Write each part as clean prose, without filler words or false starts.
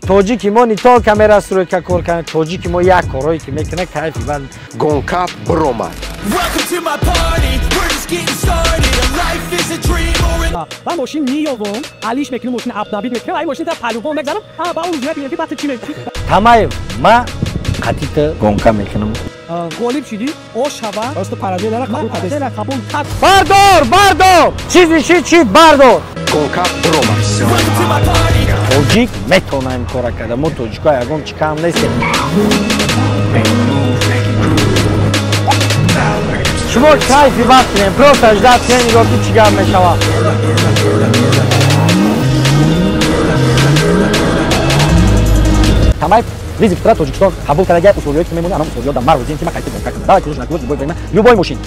Тоҷики мо не только мерастройка кор кунад, тоҷики мо як корое ки мекунад, кайфи бад. Гонка биромад. Ман мошин меёвам, алиш мекунам, мошин обновить мекунам, ай мошин та палубон мегзанам, а ба он рӯз мебинам, ки баъд чӣ мекунӣ. Тамаев, ма қатита гонка мекунам. Ғолиб шидӣ, ош шава. Просто параллелара қабул кардед. Қабул кард. Бардор, бардор! Чизи чи чи бардор. Гонка биромад. Тоҷик метавона ин кора карда. Мо тоҷикҳо ягон чӣ кам нестем. Шумо кайфи вақт кунем, просто ждать кунем, нигоҳ ки чӣ гап мешавад. Тамаев визит фитра Тоҷикистон қабул карда, условиё ки мемонад, анам условиё да мар розием ки ма қайти гонка кунам. Давай ключ на ключ, любой время, любой мошин.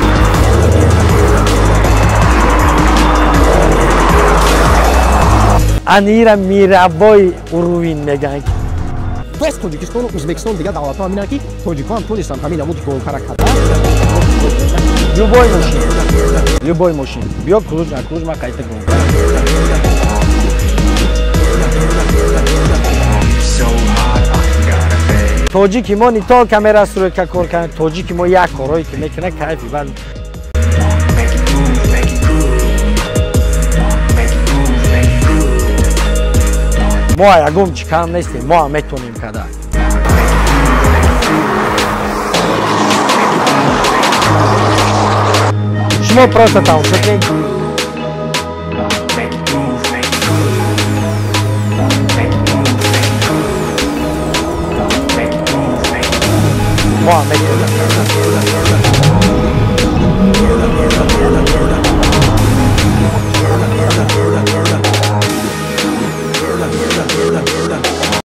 Анира мировой уровень меган. Бес Тоҷикистону Ӯзбекистон дигар давлатҳо ҳаминанд, ки тоҷикҳо ҳам тонистанд ҳамин намуди гонкара карда. Любой мошин. Любой мошин. Биё ключ на ключ, ма қайта гонка. Тоҷики мо не только мерастройка кор кунад, тоҷики мо як корое ки мекунад, кайфи бад. Мо ягон чӣ кам нестем, мо ҳам метавонем карда. Шумо просто тамошо кунед. Мо ҳам метавонем.